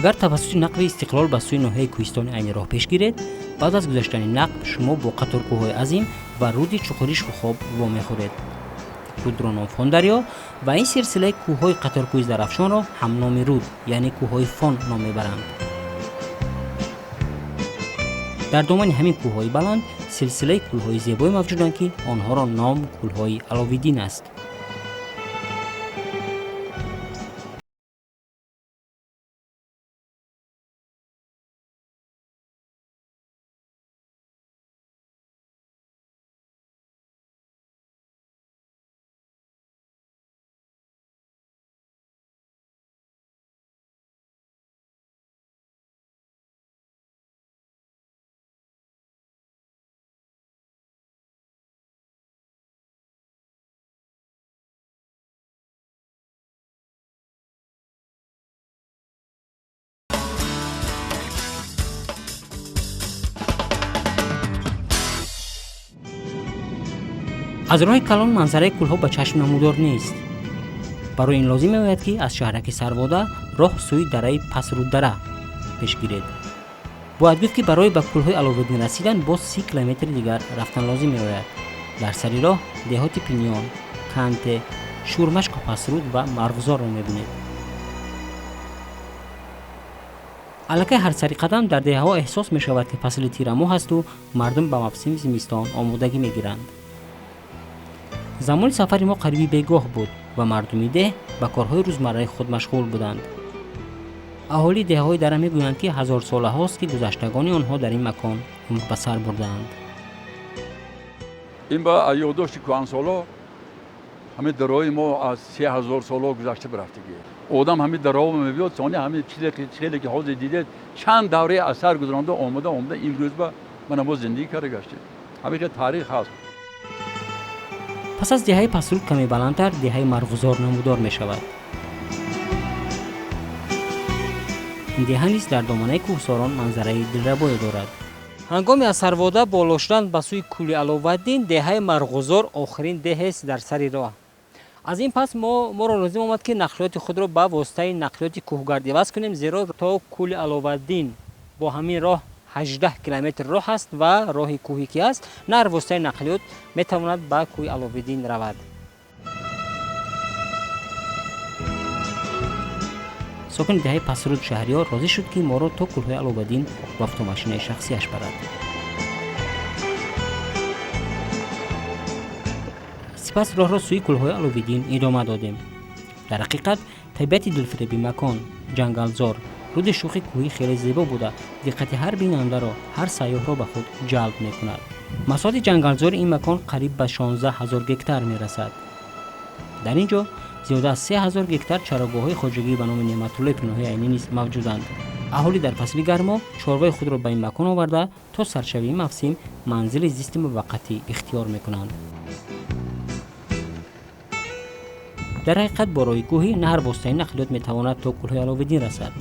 Агар тавассути нақби Истиқлол ба сӯи ноҳияи кӯҳистони Айни роҳ пеш гиред, баъд аз гузаштани нақб шумо бо қаторкӯҳҳои азим ва руди чуқури Шухоб вомехӯред. Рудро ном Фондарё ва ин силсилаи кӯҳҳои қаторкӯҳи Зарафшонро ҳамноми руд, яъне кӯҳҳои Фон ном мебаранд. Дар домани ҳамин кӯҳҳои баланд силсилаи кӯлҳои зебое мавҷуданд, ки онҳоро ном кӯлҳои Аловиддин аст. Аз роҳи калон манзараи кӯлҳо ба чашм намудор нест. Барои ин лозим меояд, ки аз шаҳраки Сарвода роҳ сӯи дараи Пасруддара пеш гиред. Бояд гуфт, ки барои ба кӯлҳои Аловиддин расидан боз 30 километри дигар рафтан лозим меояд. Дар сари роҳ деҳоти Пинён, Канте, Шӯрмашку Пасруд ва Марғзорро мебинед. Аллакай ҳар сари қадам дар деҳаҳо эҳсос мешавад, ки фасли тирамоҳ асту мардум ба мавсими зимистон омодагӣ мегиранд. Замони сафари мо қариби бегоҳ буд ва мардуми деҳ ба корҳои рӯзмарраи худ машғул буданд. Аҳолии деҳаҳои дара мегӯянд, ки ҳазорсолаҳост, ки гузаштагони онҳо дар ин макон умр ба сар бурдаанд. Ин ба ёддошти кӯҳансоло, ҳамин дарои мо аз 3000 соло гузашта бирафтагӣ. Одам ҳамин дароҳо мебиёд, сони ҳамин чизе ки ҳозир дидед, чанд давраи аз сар гузаронда, омада омада, имрӯз ба мана мо зиндагӣ карда гаштем. Ҳамин хел таърих ҳаст. Пас аз деҳаи Пасруд каме баландтар деҳаи Марғузор намудор мешавад. Ин деҳа низ дар доманаи кӯҳсорон манзараи дилрабое дорад. Ҳангоми аз Сарвода боло шудан ба сӯи кӯли Аловаддин, деҳаи Марғузор охирин деҳест дар сари роҳ. Аз ин пас моро лозим омад, ки нақлиёти худро ба воситаи нақлиёти кӯҳгард иваз кунем, зеро то кӯли Аловаддин бо ҳамин роҳ 18 километр роҳ аст ва роҳи кӯҳӣ ки аст, на ҳар воситаи нақлиёт метавонад ба кӯҳи Аловиддин равад. Сокини деҳаи Пасруд Шаҳриёр розӣ шуд, ки моро то кӯлҳои Аловаддин бо автомошинаи шахсиаш барад. Сипас роҳро сӯи кӯлҳои Аловиддин идома додем. Дар ҳақиқат, табиати дилфиреби макон, ҷангалзор, руди шӯхи кӯҳӣ хеле зебо буда, диққати ҳар бинандаро, ҳар сайёҳро ба худ ҷалб мекунад. Масоҳати ҷангалзори ин макон қариб ба 16 ҳазор гектар мерасад. Дар ин ҷо зиёда аз 3000 гектар чарогоҳҳои хоҷагӣ ба номи Неъматуллои ноҳияи Айнӣ низ мавҷуданд. Аҳолӣ дар фасли гармо чорвои худро ба ин макон оварда, то саршавии мавсим манзили зисти муваққатӣ ихтиёр мекунанд. Дар ҳақиқат, бо роҳи кӯҳӣ на ҳар воситаи нақлиёт метавонад то кӯлҳои Аловиддин расад.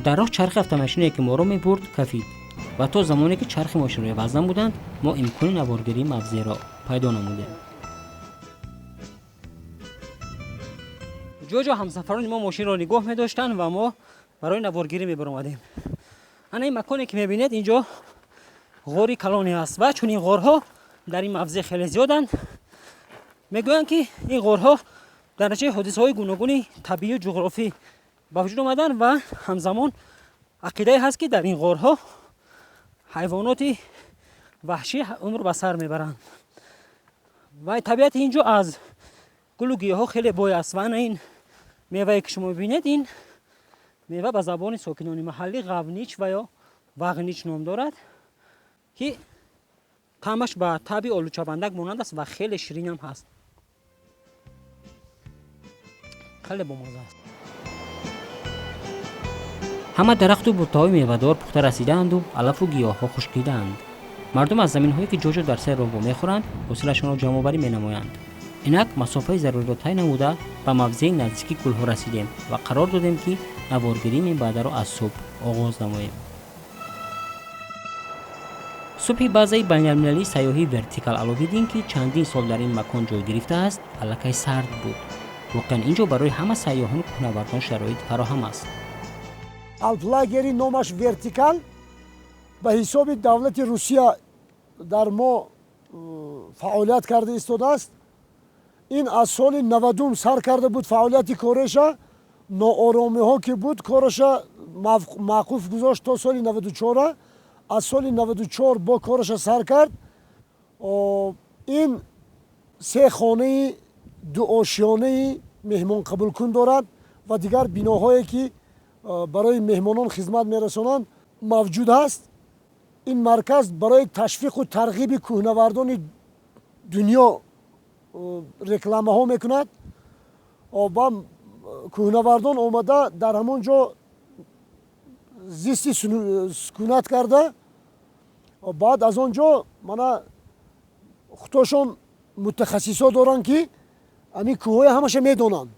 Дар роҳ чархи автомошинае, ки моро мебурд, кафид ва то замоне ки чархи мошинро иваз намуданд, мо имкони наворгирии мавзеъро пайдо намудем. Ҷо ҷо ҳамсафарони мо мошинро нигоҳ медоштанд ва мо барои наворгирӣ мебаромадем. Ана ин маконе, ки мебинед, ин ҷо ғори калоне аст ва чунин ғорҳо дар ин мавзеъ хеле зиёданд. Мегӯянд, ки ин ғорҳо дар натиҷаи ҳодисаҳои гуногуни табиию ҷуғрофӣ ба вуҷуд омаданд ва ҳамзамон ақидае ҳаст, ки дар ин ғорҳо ҳайвоноти ваҳшӣ умр ба сар мебаранд. Ва табиати ин ҷо аз гулу гиёҳҳо хеле бой аст. Ва ана ин мевае, ки шумо мебинед, ин мева ба забони сокинони маҳаллӣ ғавнич ва ё вағнич ном дорад, ки таъмаш ба таъби олучабандак монанд аст ва хеле ширинам ҳаст, хеле бомазза аст. Ҳама дарахту буттаҳои мевадор пухта расидаанду алафу гиёҳҳо хушкидаанд. Мардум аз заминҳое, ки ҷо-ҷо дар сари роҳ вомехӯранд, ҳосилашонро ҷамъоварӣ менамоянд. Инак, масофаи заруриро тай намуда, ба мавзеи наздики кӯлҳо расидем ва қарор додем, ки наворгирии минбаъдаро аз субҳ оғоз намоем. Субҳи базаи байналмилалии сайёҳии Вертикал Аловиддин, ки чандин сол дар ин макон ҷой гирифтааст, аллакай сард буд. Воқеан ин ҷо барои ҳама сайёҳону кӯҳнавардон шароит фароҳам аст. Алплагери номаш Вертикал ба ҳисоби давлати Русия дар мо фаъолият карда истодааст. Ин аз соли 90 сар карда буд фаъолияти кореша. Нооромиҳо ки буд, кораша мавқуф гузошт то соли 94. Аз соли 94 бо кораша сар кард. Ин се хонаи дуошёнаи меҳмонқабулкун дорад ва дигар биноҳое ки барои меҳмонон хизмат мерасонанд мавҷуд аст. Ин марказ барои ташвиқу тарғиби кӯҳнавардони дунё рекламаҳо мекунад ва кӯҳнавардон омада дар ҳамон ҷо зисти сукунат карда, баъд аз он ҷо мана худошон мутахассисҳо доранд ки ҳамин кӯҳҳоя ҳамаша медонанд.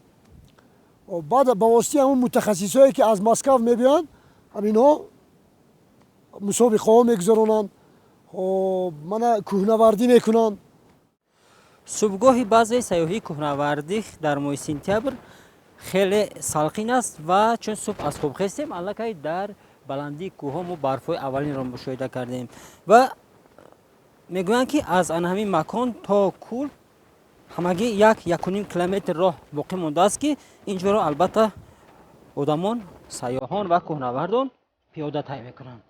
Баъд ба воситаи ҳамон мутахассисҳое ки аз Москав мебиёянд, ҳаминҳо мусобиқаҳо мегузаронанд, мана кӯҳнавардӣ мекунанд. Субҳгоҳи баъзеи сайёҳии кӯҳнавардӣ дар моҳи сентябр хеле салқин аст ва чун субҳ аз хоб хестем, аллакай дар баландии кӯҳҳо мо барфҳои аввалинро мушоҳида кардем ва мегӯянд ки аз ана ҳамин макон то кӯл ҳамагӣ 1-1.5 километр роҳ боқӣ мондааст, ки ин ҷоро албатта одамон, сайёҳон ва кӯҳнавардон пиёда тай мекунанд.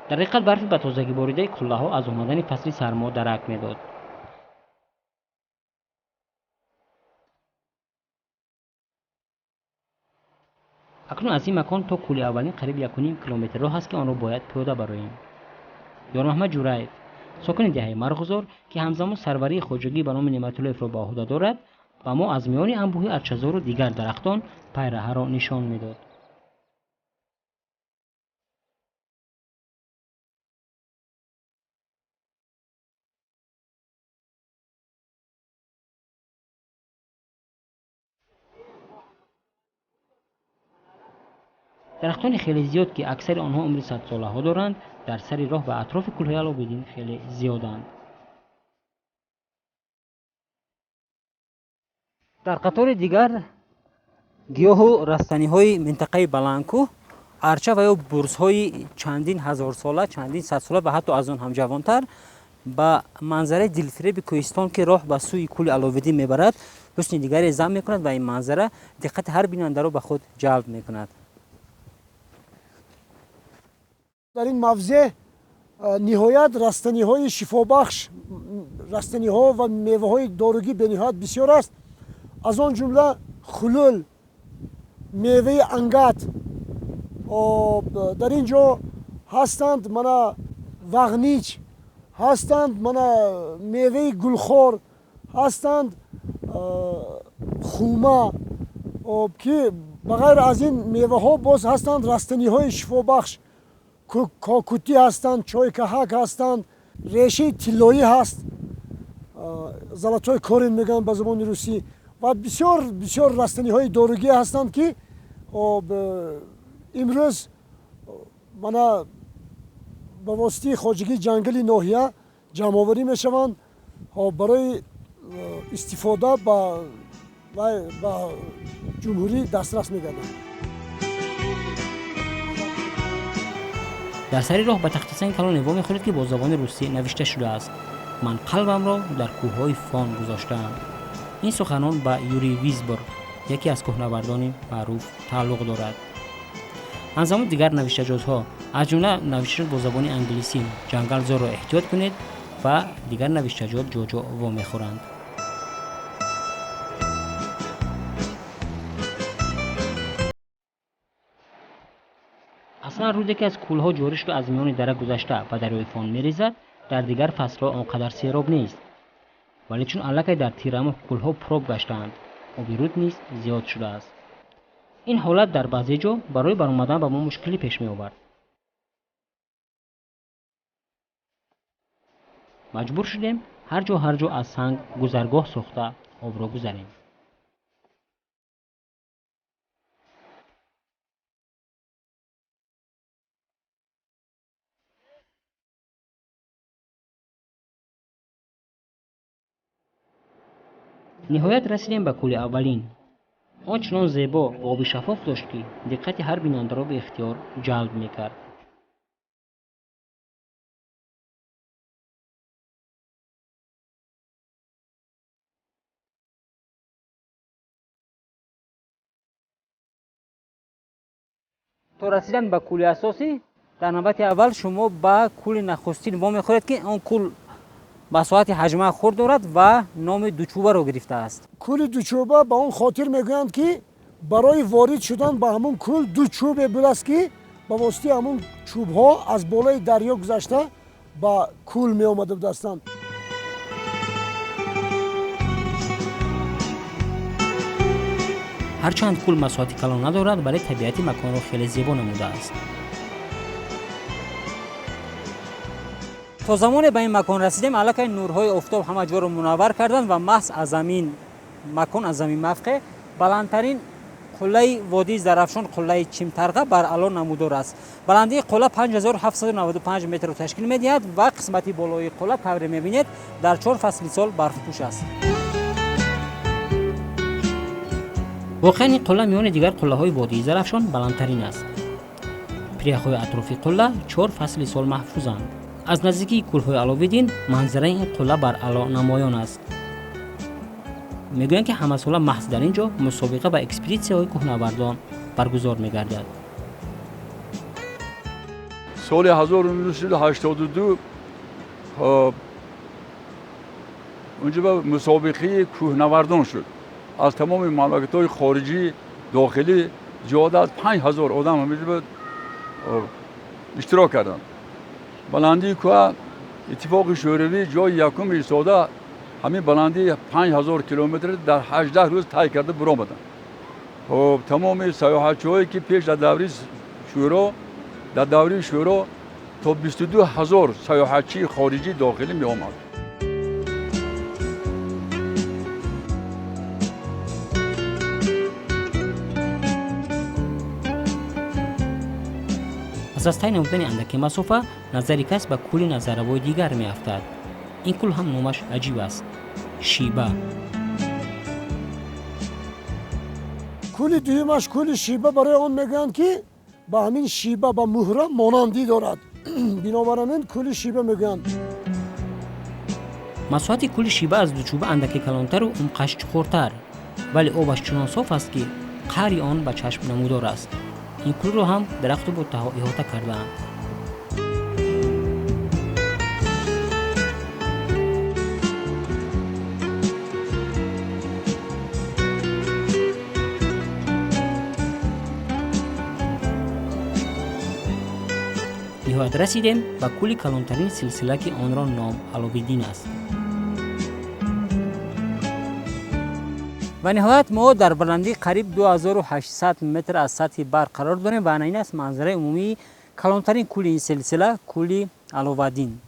Дар ҳақиқат барфи ба тозагӣ боридаи қуллаҳо аз омадани фасли сармо дарак медод. Акнун аз ин макон то кӯли аввалин қариб 1.5 километр роҳ аст, ки онро бояд пиёда бароем. Ёрмаҳмад Ҷураев, сокини деҳаи Марғузор, ки ҳамзамон сарварии хоҷагӣ ба номи Неъматуллоевро ба ӯҳда дорад, ба мо аз миёни анбӯҳи арчазору дигар дарахтон пайраҳаро нишон медод. Дарахтони хеле зиёд, ки аксари онҳо умри садсолаҳо доранд, дар сари роҳ ва атрофи кӯлҳои Аловиддин хеле зиёданд. Дар қатори дигар гиёҳу растаниҳои минтақаи Баландкӯҳ арча ва ё бурсҳои чандин ҳазорсола, чандин садсола ва ҳатто аз он ҳам ҷавонтар ба манзараи дилфиреби кӯҳистон, ки роҳ ба сӯи кӯли Аловиддин мебарад, ҳусни дигаре зам мекунад ва ин манзара диққати ҳар бинандаро ба худ ҷалб мекунад. Дар ин мавзеъ ниҳоят растаниҳои шифобахш, растаниҳо ва меваҳои доругӣ бениҳоят бисёр аст. Аз он ҷумла хулул, меваи ангат дар ин ҷо ҳастанд, мана вағнич ҳастанд, мана меваи гулхор ҳастанд, хума, ки ба ғайр аз ин меваҳо боз ҳастанд растаниҳои шифобахш, кокутӣ ҳастанд, чойкаҳак ҳастанд, решаи тиллоӣ ҳаст, золотой корень мегӯянд ба забони русӣ, ва бисёр бисёр растаниҳои доругӣ ҳастанд, ки имрӯз мана ба воситаи хоҷагии ҷангали ноҳия ҷамъоварӣ мешаванд барои истифода ба ҷумҳурӣ дастрас мегарданд. Дар сари роҳ ба тахтасанги калоне вомехӯред, ки бо забони русӣ навишта шудааст: ман қалбамро дар кӯҳҳои Фон гузоштаам. Ин суханон ба Юрий Визбор, яке аз кӯҳнавардони маъруф, тааллуқ дорад. Ҳамзамон дигар навиштаҷотҳо, аз ҷумла навиштаҷот бо забони англисӣ ҷангалзорро эҳтиёт кунед ва дигар навиштаҷот ҷоҷо вомехӯранд. Аслан рӯзе ки аз кӯлҳо ҷорӣ шуда аз миёни дара гузашта ба дарёи Фон мерезад, дар дигар фаслҳо он қадар сероб нест. Вале чун аллакай дар тирамоҳ кӯлҳо пуроб гаштаанд, оби руд низ зиёд шудааст. Ин ҳолат дар баъзе ҷо барои баромадан ба мо мушкилӣ пеш меовард. Маҷбур шудем ҳар ҷо ҳар ҷо аз санг гузаргоҳ сохта обро гузарем. Ниҳоят расидем ба кӯли аввалин. Он чунон зебо ва оби шаффоф дошт, ки диққати ҳар бинандаро беихтиёр ҷалб мекард. То расидан ба кӯли асосӣ дар навбати аввал шумо ба кӯли нахустин вомехӯред, ки он кӯл масоҳати ҳаҷма хурд дорад ва номи Дучӯбаро гирифтааст. Кӯли Дучӯба ба он хотир мегӯянд, ки барои ворид шудан ба ҳамун кӯл ду чӯбе будааст, ки ба воситаи ҳамун чӯбҳо аз болои дарё гузашта ба кӯл меомада будастанд. Ҳарчанд кӯл масоҳати калон надорад, вале табиати маконро хеле зебо намудааст. То замоне ба ин макон расидем, аллакай нурҳои офтоб ҳама ҷоро мунаввар карданд ва маҳз аз ҳамин макон, аз ҳамин мавқеъ баландтарин қуллаи водии Зарафшон, қуллаи Чимтарға бар аъло намудор аст. Баландии қулла 5795 метрро ташкил медиҳад ва қисмати болои қулла, тавре мебинед, дар 4 фасли сол барфпӯш аст. Воқеан ин қулла миёни дигар қуллаҳои водии Зарафшон баландтарин аст. Пиряхҳои атрофи қулла 4 фасли сол маҳфузанд. Аз наздикии кӯлҳои Аловиддин манзараи ин қулла бар аъло намоён аст. Мегӯянд, ки ҳамасола маҳз дар ин ҷо мусобиқа ва экспедитсияҳои кӯҳнавардон баргузор мегардад. Соли 1982 унҷо ба мусобиқаи кӯҳнавардон шуд. Аз тамоми мамлакатҳои хориҷӣ, дохилӣ зиёда аз 5000 одам ҳаминҷо иштирок карданд. Баландии кӯҳ Иттифоқи Шӯравӣ ҷои якум истода, ҳамин баландии 5000 километр дар 18 рӯз тай карда буромаданд. Хоб, тамоми саёҳатчиҳое ки пеш дар даври шӯро, дар даври шӯро то 22000 саёҳатчии хориҷӣ дохилӣ меомад. Пас аз тай намудани андаки масофа назари кас ба кӯли назарравои дигар меафтад. Ин кӯл ҳам номаш аҷиб аст: Шиба. Кӯли дуюмаш кӯли Шиба барои он мегӯянд, ки ба ҳамин шиба, ба муҳра монандӣ дорад. Бинобар ҳамин кӯли Шиба мегӯянд. Масоҳати кӯли Шиба аз Дучӯба андаке калонтару умқаш чуқуртар, вале обаш чунон соф аст, ки қаъри он ба чашм намудор аст. Ин кӯлро ҳам дарахту буттаҳо иҳота кардаанд. Ниҳоят расидем ба кӯли калонтарин силсила, ки онро ном Аловиддин аст. Ва ниҳоят мо дар баландии қариб 2800 метр аз сатҳи баҳр қарор дорем ва ана ин аст манзараи умумии калонтарин кӯли ин силсила, кӯли Аловаддин.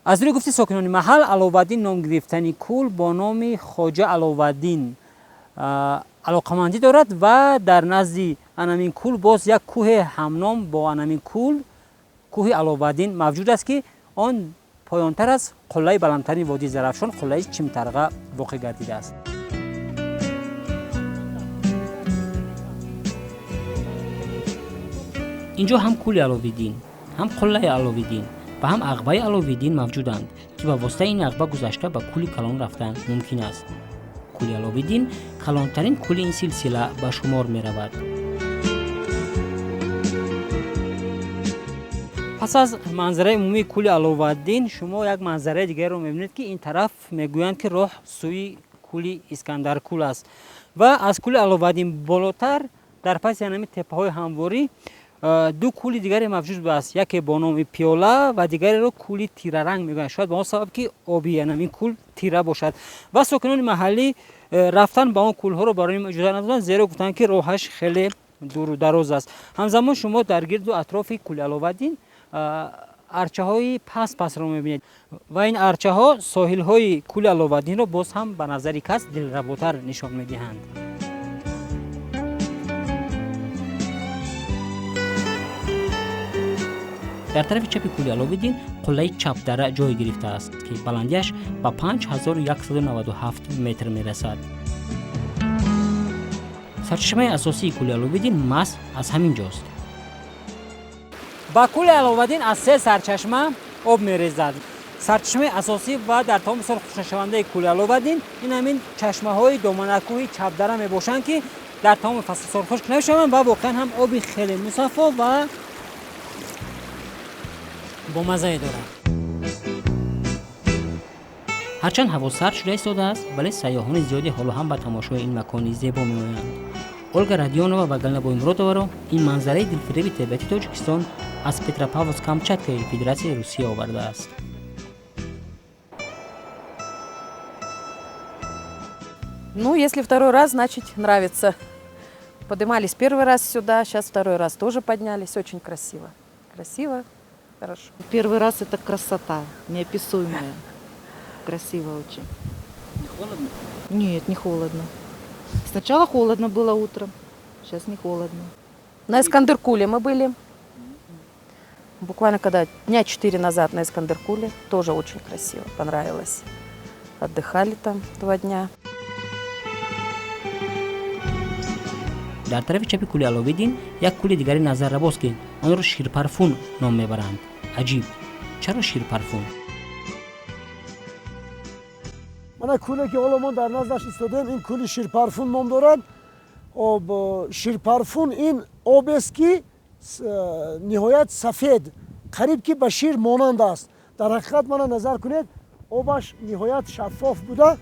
Аз рӯи гуфти сокинони маҳал, Аловаддин ном гирифтани кӯл бо номи Хоҷа Аловаддин алоқамандӣ дорад ва дар назди анамин кӯл боз як кӯҳе ҳамном бо анамин кӯл, кӯҳи Аловаддин мавҷуд аст, ки он поёнтар аз қуллаи баландтарини водии Зарафшон, қуллаи Чимтарға воқеъ гардидааст. Инҷо ҳам кӯли Аловиддин, ҳам қуллаи Аловиддин ва ҳам ағбаи Аловиддин мавҷуданд, ки ба воситаи ин ағба гузашта ба кӯли калон рафтан мумкин аст. Кӯли Аловиддин калонтарин кӯли ин силсила ба шумор меравад. Пас аз манзараи умумии кӯли Аловаддин шумо як манзараи дигарро мебинед, ки ин тараф мегӯянд, ки роҳ сӯи кӯли Искандаркӯл аст ва аз кӯли Аловаддин болотар дар паси ҳамин теппаҳои ҳамворӣ ду кӯли дигаре мавҷуд будааст, яке бо номи Пиёла ва дигареро кӯли Тираранг мегӯянд, шояд ба он сабаб, ки оби ҳамин кӯл тира бошад. Ва сокинони маҳаллӣ рафтан ба он кӯлҳоро барои мо иҷоза надоданд, зеро гуфтанд, ки роҳаш хеле дуру дароз аст. Ҳамзамон шумо дар гирду атрофи кӯли Аловаддин арчаҳои паст пастро мебинед ва ин арчаҳо соҳилҳои кӯли Аловаддинро боз ҳам ба назари кас дилработар нишон медиҳанд. Дар тарафи чапи кӯли Аловиддин қуллаи Чапдара ҷой гирифтааст, ки баландиаш ба 5197 метр мерасад. Сарчашмаи асосии кӯли Аловиддин маҳз аз ҳамин ҷост. Ба кӯли Аловаддин аз се сарчашма об мерезад. Сарчашмаи асосӣ ва дар тамоми сол хушкнашавандаи кӯли Аловаддин ин ҳамин чашмаҳои доманакӯҳи Чапдара мебошанд, ки дар тамоми фасли сол хушк намешаванд ва воқеан ҳам оби хеле мусаффо ва бомаззае дорад. Ҳарчанд ҳаво сард шуда истодааст, вале сайёҳони зиёде ҳоло ҳам ба тамошои ин макони зебо меоянд. Ольга Радионова ва Галина Боймуродоваро ин манзараи дилфиреби табиати Тоҷикистон аз Петропавловск Камчаткаи Федератсияи Русия овардааст. Ну, если второй раз, значит, нравится. Поднимались первый раз сюда, сейчас второй раз тоже поднялись. Очень красиво. Красиво, хорошо. Первый раз это красота неописуемая. Красиво очень. Не холодно? Нет, не холодно. Сначала холодно было утром, сейчас не холодно. На Искандеркуле мы были. Буквально когда дня 4 назад на Искандеркуле. Тоже очень красиво, понравилось. Отдыхали там 2 дня. Дар тарафи чапи кӯли Аловиддин як кӯли дигари назаррабост, ки онро Ширпарфун ном мебаранд. Аҷиб, чаро Ширпарфун? Мана кӯле, ки ҳоло мо дар наздаш истодаем, ин кӯли Ширпарфун ном дорад. Об Ширпарфун ин обест, ки ниҳоят сафед, қариб ки ба шир монанд аст. Дар ҳақиқат, мана назар кунед, обаш ниҳоят шаффоф буда,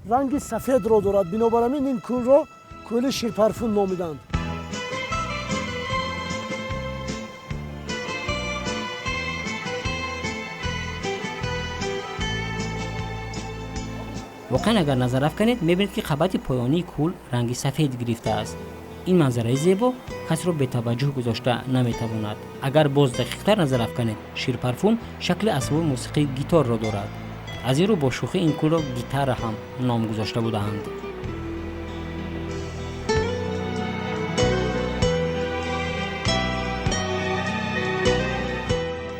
ранги сафедро дорад. Бинобар ҳамин ин кӯлро кӯли Ширпарфун номиданд. Воқеан, агар назар афканед, мебинед, ки қабати поёнии кӯл ранги сафед гирифтааст. Ин манзараи зебо касро бетаваҷҷӯҳ гузошта наметавонад. Агар боз дақиқтар назар афканед, Ширпарфун шакли асбоби мусиқии гиторро дорад. Аз ин рӯ бо шӯхӣ ин кӯлро Гитара ҳам ном гузошта будаанд.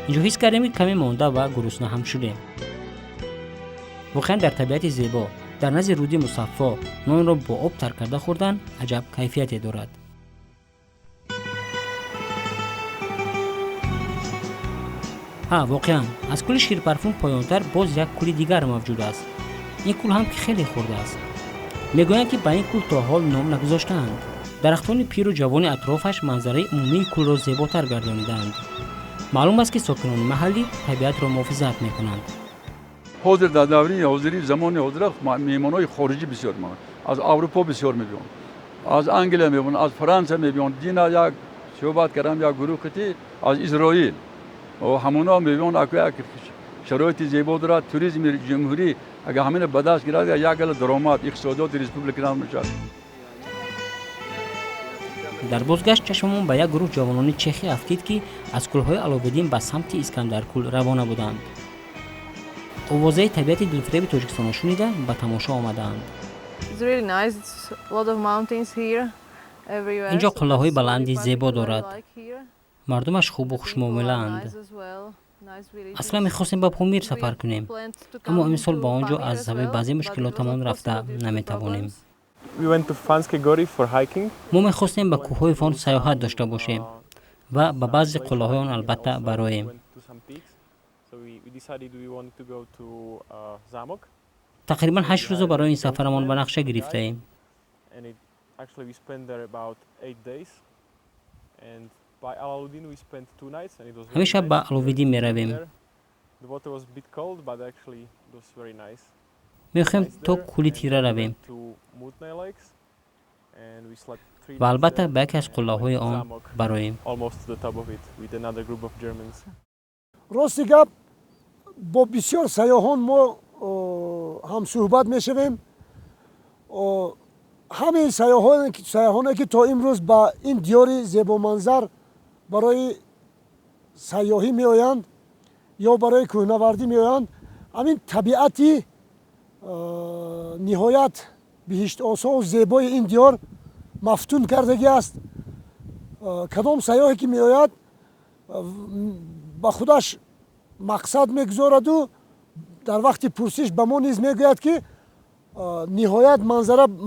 Инҷо ҳис кардем, ки каме монда ва гурусна ҳам шудем. Воқеан, дар табиати зебо, дар назди руди мусаффо нонро бо об тар карда хӯрдан аҷаб кайфияте дорад. Ҳа, воқеан, аз кӯли Ширпарфун поёнтар боз як кӯли дигар мавҷуд аст. Ин кӯл ҳам ки хеле хурд аст. Мегӯянд, ки ба ин кӯл то ҳол ном нагузоштаанд. Дарахтони пиру ҷавони атрофаш манзараи умумии кӯлро зеботар гардонидаанд. Маълум аст, ки сокинони маҳаллӣ табиатро муҳофизат мекунанд. Ҳозир дар даври ҳозири, замони ҳозира меҳмонҳои хориҷӣ бисёр меоянд. Аз Аврупо бисёр мебиёнд, аз Англия мебиёнд, аз Франсия мебиёнд. Дина як суҳбат кардам як гурӯҳи аз Изроил, ҳамоно мебиёнд. Аку як шароити зебо дорад туризми ҷумҳурӣ. Агар ҳамина ба даст гирад, як гала даромад иқтисодиёти республика мешавад. Дар бозгашт чашмамон ба як гурӯҳ ҷавонони чехӣ афтид, ки аз кӯлҳои Аловиддин ба самти Искандаркӯл равона буданд. Овозаи табиати дилфиреби Тоҷикистонро шунида, ба тамошо омадаанд. Инҷо қуллаҳои баланди зебо дорад, мардумаш хубу хушмуомилаанд. Аслан мехостем ба Помир сафар кунем, аммо имсол ба он ҷо аз сабаби баъзе мушкилотамон рафта наметавонем. Мо мехостем ба кӯҳҳои Фон сайёҳат дошта бошем ва ба баъзе қуллаҳои он албатта бароем. Тақрибан 8 рӯзо барои ин сафарамон ба нақша гирифтаем. And it actually we spent there about 8 days. And by Alaudin we spent 2 nights, and it was Ҳамин шаб ба Аловиддин меравем. The water was a bit cold, but actually it was very nice. Мехоҳем то кӯли Тира равем To Mutne Lakes, and we slept 3 ва албатта ба яке аз қуллаҳои он бароем. almost to the top of it with another group of Germans. Рости гап, бо бисёр сайёҳон мо ҳамсӯҳбат мешавем. Ҳамаи сайёҳоне, ки то имрӯз ба ин диёри зебоманзар барои сайёҳӣ меоянд ё барои кӯҳнавардӣ меоянд, ҳамин табиати ниҳоят биҳиштосову зебои ин диёр мафтун кардагӣ аст. Кадом сайёҳе ки меояд, Ба худаш мақсад мегузораду дар вақти пурсиш ба мо низ мегӯяд, ки ниҳоят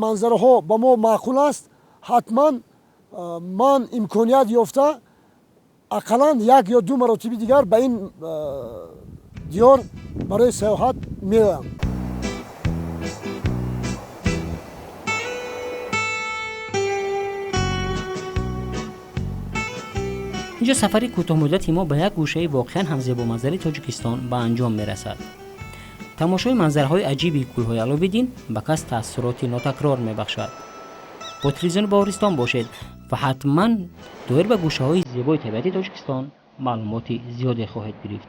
манзараҳо ба мо маъқул аст, ҳатман ман имконият ёфта ақаллан як ё ду маротиби дигар ба ин диёр барои сайёҳат меоям. Инҷо сафари кӯтоҳмуддати мо ба як гӯшаи воқеан ҳам зебоманзари Тоҷикистон ба анҷом мерасад. Тамошои манзараҳои аҷиби кӯлҳои Аловиддин ба кас таассуроти нотакрор мебахшад. Бо телевизиони Баҳористон бошед ва ҳатман доир ба гӯшаҳои зебои табиати Тоҷикистон маълумоти зиёде хоҳед гирифт.